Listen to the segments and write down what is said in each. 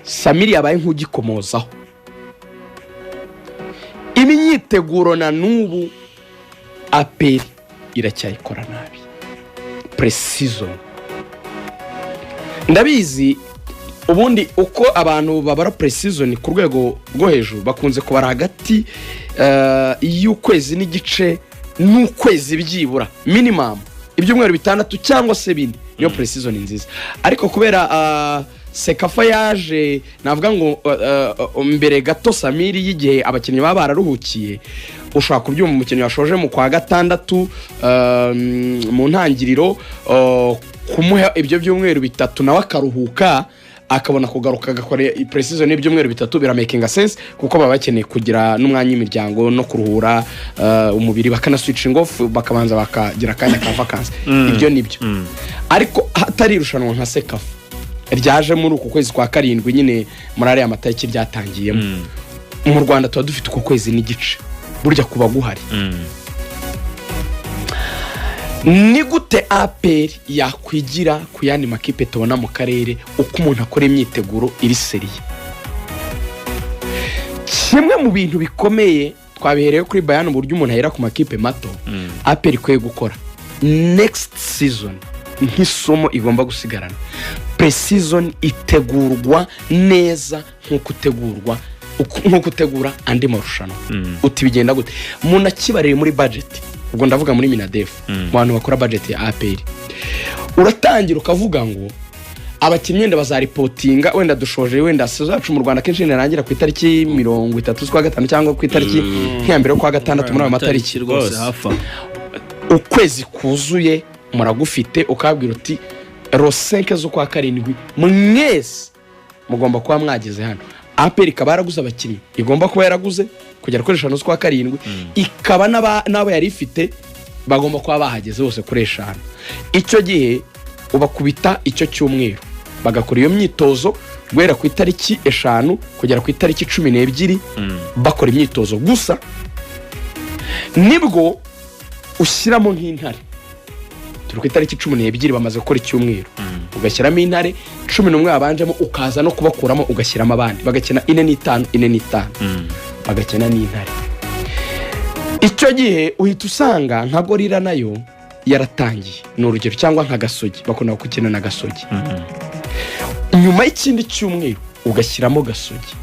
Samiri yabaye nk'ugikomozaho, imyiteguro na n'ubu APR iracyayikora nabi. Pre-season, ndabizi, ubundi uko abantu babara pre-season ku rwego rwo hejuru, bakunze kubara hagati y'ukwezi n'igice n'ukwezi, byibura minimum ibyumweru 6 cyangwa se 4, niyo pre-season nziza. Ariko kubera CECAFA yaje, navuga ngo mbere gato, Samiri, y'igihe abakinnyi baba bararuhukiye, ushobora kubyumva, umukinnyi washoje mu kwa gatandatu mu ntangiriro, kumuha ibyo byumweru 3 nawe akaruhuka, akabona kugaruka agakora pre-season y'ibyumweru 3, biramakinga sense, kuko baba bakeneye kugira n'umwanya w'imiryango no kuruhura umubiri, bakanaswitchinga off, bakabanza bakagira akanya ka vacances. Ibyo ni byo. Ariko hatari irushanwa nka CECAFA ryaje muri uku kwezi kwa karindwi nyine, muri ariya matariki ryatangiyemo, mu Rwanda tuba dufite uku kwezi n'igice burya kuba guhari. Ni gute APR yakwigira ku yandi makipe tubona mu karere uko umuntu akora imyiteguro iri sérieux? Kimwe mu bintu bikomeye twabihereye kuri Bayern, uburyo umuntu ahera ku makipe mato, APR ikwiye gukora next season nk'isomo igomba gusigarana: pre-season itegurwa neza nk'uko utegura andi marushanwa. Uti bigenda gute? Umuntu akibariye muri budget, ubwo ndavuga muri MINADEF, mu bantu bakora budget ya APR, uratangira ukavuga ngo abakinnyi wenda bazareportinga, wenda dushoje, wenda saison yacu mu Rwanda akenshi irangira ku itariki 30 z'ukwa gatanu cyangwa ku itariki nk'iya mbere y'ukwa gatandatu, muri ayo matariki. Rwose hafi aho. Ukwezi kuzuye muragufite, ukabwira uti le 5 z'ukwa karindwi mwese mugomba kuba mwageze hano. APR ikaba yaraguze abakinnyi igomba kuba yaraguze kugera kuri 5 z'ukwa karindwi, ikaba n'abo yari ifite bagomba kuba bahageze bose kuri 5. Icyo gihe ubakubita icyo cyumweru, bagakora iyo myitozo guhera ku itariki 5 kugera ku itariki 12, bakora imyitozo gusa. Nibwo ushyiramo nk'Intare. Turi ku itariki 12, bamaze gukora icyumweru, ugashyiramo Intare 11 babanjemo, ukaza no kubakuramo, ugashyiramo abandi, bagakina ine n'itanu, ine n'itanu, bagakina n'Intare. Icyo gihe uhita usanga nka Gorilla nayo yaratangiye, ni urugero, cyangwa nka Gasogi, bakunda gukina na Gasogi. Nyuma y'ikindi cyumweru ugashyiramo Gasogi,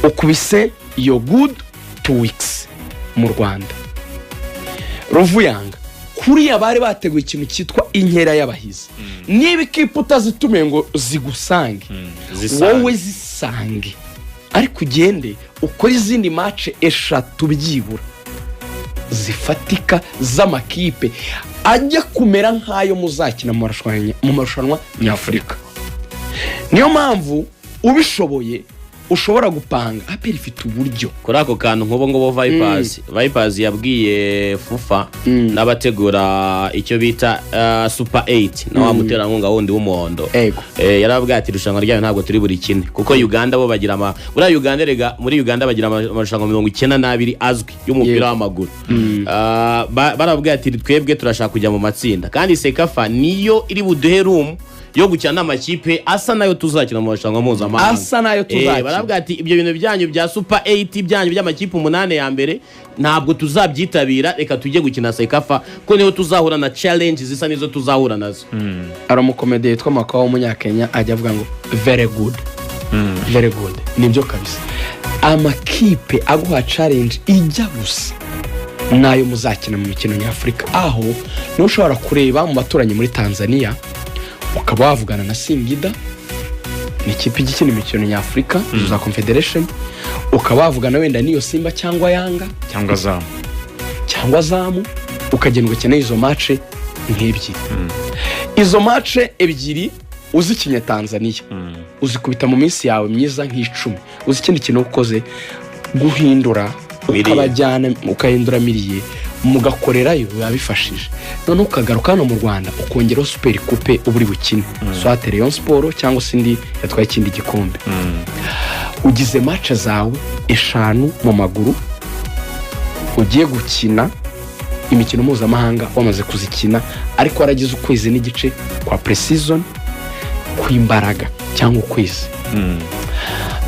ukubise iyo good 2 weeks mu Rwanda. Ruvuyanga, kuriya bari bateguye ikintu cyitwa inkera y'abahizi. Niba ikipe utazitumiye ngo zigusange, Zisange. wowe zisange, ariko ugende ukore izindi match 3 byibura zifatika z'amakipe ajya kumera nk'ayo muzakina mu marushanwa nyafurika. Niyo mpamvu ubishoboye ushobora gupanga. APR ifite uburyo. Kuri ako kantu, nk'ubu ngubu Vipers yabwiye FUFA n'abategura icyo bita Super 8 na wa muterankunga wundi w'umuhondo. Yarababwiye ati irushanwa ryayo ntabwo turi buri kimwe, kuko Uganda bo bagira ama buriya Uganda rega, muri Uganda bagira amarushanwa 92 azwi y'umupira w'amaguru. Barababwiye ati twebwe turashaka kujya mu matsinda, kandi CECAFA niyo iri buduhe room yo gukina n'amakipe asa nayo tuzakina mu marushanwa mpuzamahanga. Asa nayo tuzakina. Baravuga ati ibyo bintu byanyu bya Super 8 byanyu by'amakipe 8 ya mbere ntabwo tuzabyitabira, reka tujye gukina CECAFA ko niho tuzahura na challenge zisa n'izo tuzahura nazo. Hari umukomediye witwa Makawa w'umunyakenya, ajya avuga ngo very good, very good. Nibyo kabisa, amakipe aguha challenge ijya gusa n'ayo muzakina mu mikino nyafurika. Aho niho ushobora kureba mu baturanyi muri Tanzania, ukaba wavugana na Singida, ni ikipe ijya ikina imikino nyafurika za Confederation, ukaba wavugana wenda n'iyo Simba cyangwa Yanga cyangwa Azam. Cyangwa Azam, ukagenda ugakina izo match nk'ebyiri. Izo match ebyiri uzikinye Tanzania, uzikubita mu minsi yawe myiza nk'icumi. Uzi ikindi kintu ukoze? Guhindura Milieu. Ukabajyana ukahindura milieu, mugakorerayo, biba bifashije. Noneho ukagaruka hano mu Rwanda, ukongeraho Super Coupe uba uri bukine, soit Rayon Sports cyangwa se indi yatwaye ikindi gikombe. Ugize match zawe 5 mu maguru, ugiye gukina imikino mpuzamahanga wamaze kuzikina, ariko waragize ukwezi n'igice kwa pre-season kw'imbaraga. Cyangwa ukwezi.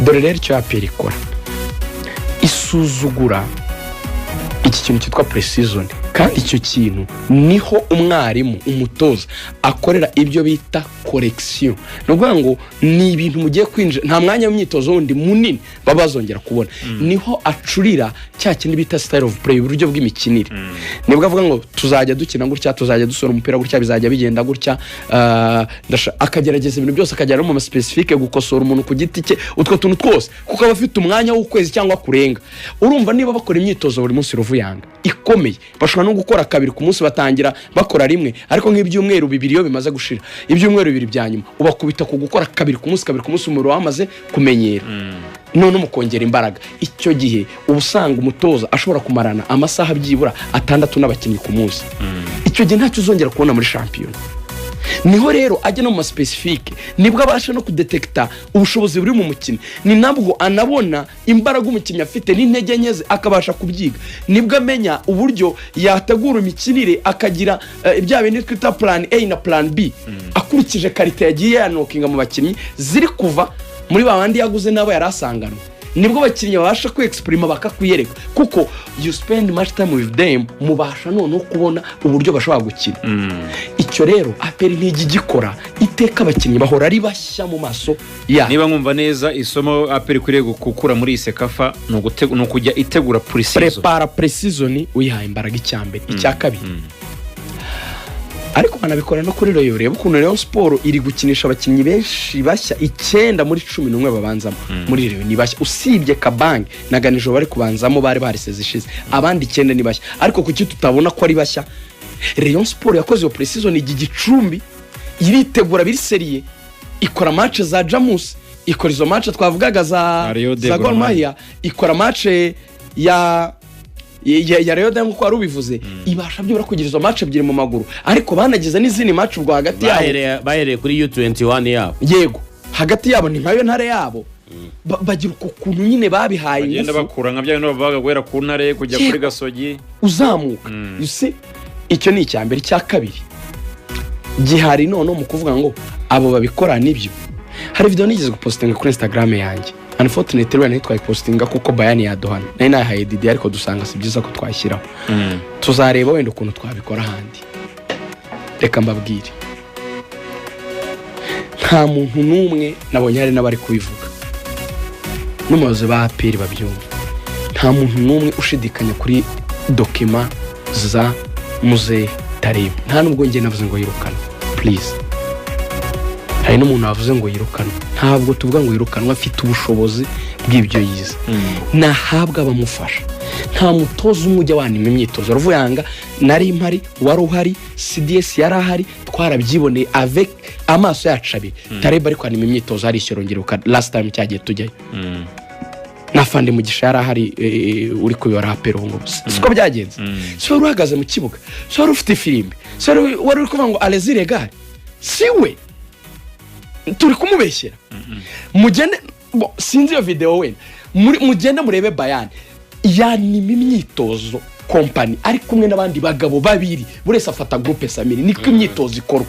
Dore rero icyo APR ikora, isuzugura iki kintu cyitwa pre-season, kandi icyo kintu niho umwarimu, umutoza akorera ibyo bita correction. Ni ukuvuga ngo ni ibintu mugiye kwinjira, nta mwanya w'imyitozo wundi munini baba bazongera kubona. Niho acurira cya kindi bita style of play, uburyo bw'imikinire. Nibwo avuga ngo tuzajya dukina gutya, tuzajya dusora umupira gutya, bizajya bigenda gutya. Akagerageza ibintu byose, akagera no mu ma spécifique, gukosora umuntu ku giti cye, utwo tuntu twose, kuko aba afite umwanya w'ukwezi cyangwa kurenga. Urumva niba bakora imyitozo buri munsi, ruvuyanga ikomeye, bashobora no gukora kabiri ku munsi, batangira bakora rimwe, ariko nk'ibyumweru 2 iyo bimaze gushira, ibyumweru 2 bya nyuma ubakubita ku gukora kabiri ku munsi, kabiri ku munsi, umubiri wamaze kumenyera, none mukongera imbaraga. Icyo gihe uba usanga umutoza ashobora kumarana amasaha byibura 6 n'abakinnyi ku munsi. Icyo gihe ntacyo uzongera kubona muri shampiyona. Niho rero ajya no mu ma spécifique, nibwo abasha no kudetekita ubushobozi buri mu mukinnyi, ni nabwo anabona imbaraga umukinnyi afite n'intege nke ze, akabasha kubyiga. Nibwo amenya uburyo yategura imikinire, akagira bya bindi twita plan A na plan B, akurikije qualité yagiye yanokinga mu bakinnyi ziri kuva muri ba bandi yaguze n'abo yari asanganwe. Nibwo abakinnyi babasha kwexprima, bakakwiyereka, kuko you spend much time with them, mubasha noneho kubona uburyo bashobora gukina. Icyo rero APR ntijya igikora. Iteka abakinnyi bahora ari bashya mu maso yabo. Niba nkumva neza, isomo APR ikwiriye gukura muri iyi CECAFA ni ukujya itegura pre-season. Prepara pre-season uyihaye imbaraga, icya mbere. Icya kabiri, ariko banabikora no kuri Rayon. Reba ukuntu Rayon Sports iri gukinisha abakinnyi benshi bashya, 9 muri 11 babanzamo muri Rayon ni bashya, usibye Kabange na Ganijoro bari kubanzamo bari bariseze ishize, abandi 9 ni bashya. Ariko kuki tutabona ko ari bashya? Rayon Sports yakoze iyo pre-season ijya Gicumbi, iritegura biri sérieux, ikora match za Jamus, ikora izo match twavugaga za Rayon de za Gor Gor Mahia, ikora match ya Rayon de nk'uko wari ubivuze, ibasha byibura kugira izo match ebyiri mu maguru, ariko banagize n'izindi match ubwo hagati yabo. Bahereye kuri U21 yabo. Yego, hagati yabo ni nkayo ntare yabo. Bagira uko kuntu nyine babihaye bagenda ingufu. Bakura nka bya bintu bavuga guhera ku Ntare kujya kuri Gasogi. Uzamuka. You see? Icyo ni icya mbere. Icya kabiri gihari noneho mu kuvuga ngo abo babikora nibyo, hari video nigeze gupostinga kuri Instagram yanjye. Unfortunately wenda ntitwayipostinga kuko Bayani yaduhana. Nari nayihaye Didi, ariko dusanga si byiza ko twashyiraho. Tuzareba wenda ukuntu twabikora ahandi. Reka mbabwire, nta muntu n'umwe nabonye, hari n'abari kubivuga n'umuyobozi ba APR babyumva, nta muntu n'umwe ushidikanya kuri document za muzehe Taleb. Nta nubwo njye navuze ngo yirukanwe, please. Hari n'umuntu wavuze ngo yirukanwe. Ntabwo tuvuga ngo yirukanwe, afite ubushobozi bw'ibyo yize, nahabwa abamufasha. Nta mutoza umwe ujya wanima imyitozo. Ruvuyanga nari mpari, wari uhari, CDS yari ahari, twarabyiboneye avec amaso yacu abiri. Taleb ari kwanima imyitozo hari Ishyorongerero last time cyagiye tujyayo, na Fande Mugisha yari ahari, uri kuyora APR ubu ngubu. Siko byagenze? Si wari uhagaze mu kibuga? Si wari ufite ifirimbi? Si wari uri kuvuga ngo arezi regare? Si we turi kumubeshyera? Mugende sinzi iyo videwo wenda mugende murebe Bayani yanima imyitozo Kompany ari kumwe n'abandi bagabo babiri, buri wese afata groupe. Samiri, niko imyitozo ikorwa.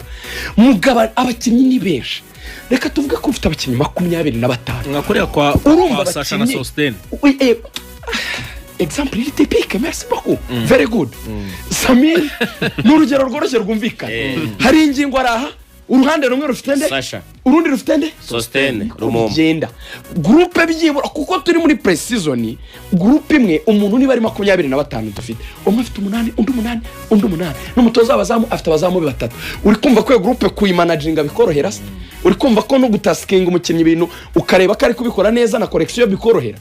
Mugaba abakinnyi ni benshi, reka tuvuge ko ufite abakinnyi 25. Nka kuriya kwa Urumva kwa Sasha na abakinnyi Sositene. Oui, exemple iri typique, merci beaucoup, very good Samir, ni urugero rworoshye rwumvikana. Hari ingingo araha, uruhande rumwe rufite nde? Sasha. Urundi rufite nde? Sositene Rumumba. Bigenda groupe byibura, kuko turi muri pre-season, groupe imwe umuntu niba ari 25 dufite, umwe afite umunani, undi umunani, undi umunani, n'umutoza w'abazamu afite abazamu be batatu. Uri kumva ko iyo groupe kuyimanaginga bikorohera se? Uri kumva ko no gutasikinga umukinnyi ibintu, ukareba ko ari kubikora neza, na correction bikorohera?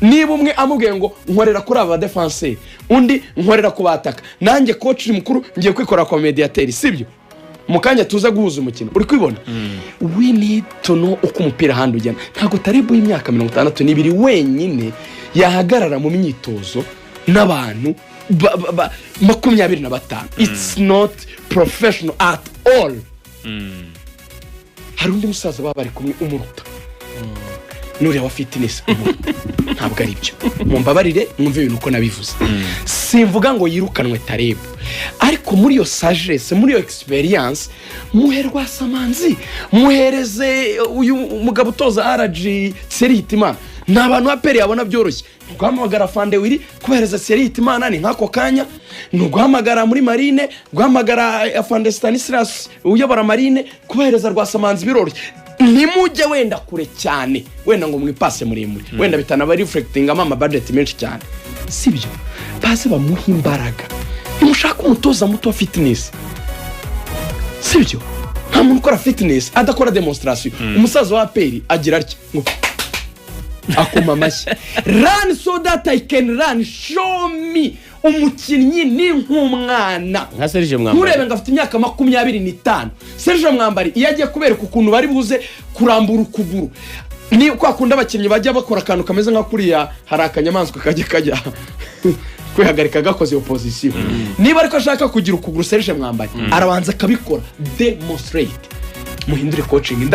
Niba umwe amubwiye ngo nkorera kuri aba badefanseri, undi nkorera ku bataka, nanjye coach mukuru ngiye kwikorera kwa mediateri, sibyo? Mu kanya tuza guhuza umukino. Uri kwibona, we need to know uko umupira ahandi ugenda. Ntabwo Taleb y'imyaka 62 wenyine yahagarara mu myitozo n'abantu 25. It's not professional at all. Hari undi musaza baba bari kumwe umuruta. Nuriya wa fitness ntabwo ari byo. Mumbabarire, mwumve ibintu uko nabivuze. Simvuga ngo yirukanwe Taleb, ariko muri iyo sagesse, muri iyo experience, muhe Rwasamanzi, muhereze uyu mugabo utoza RG Thierry Hitimana. Ni abantu APR yabona byoroshye. Ni uguhamagara Fande Willy, kubahereza Thierry Hitimana ni nk'ako kanya. Ni uguhamagara muri Marine, guhamagara Afande Stanislas uyobora Marine, kubahereza Rwasamanzi biroroshye. Ntimujye wenda kure cyane, wenda ngo mwipase muremure, wenda bitanaba reflectingamo amabudget menshi cyane, sibyo? Baze bamuhe imbaraga. Nimushaka umutoza muto wa fitness, sibyo? Nta muntu ukora fitness adakora demonstration. Umusaza wa APR agira atya ngo akoma amashyi: "Run so that I can run, show me." Umukinnyi ni nk'umwana. Nka Serge Mwambari. Nturebe ngo afite imyaka 25. Serge Mwambari iyo agiye kubereka ukuntu bari buze kurambura ukuguru, ni kwa kundi abakinnyi bajya bakora akantu kameze nka kuriya. Hari akanyamaswa kajya kwihagarika gakoze iyo position. Niba ariko ashaka kugira ukuguru, Serge Mwambari arabanza akabikora, demonstrate. Muhindure coaching.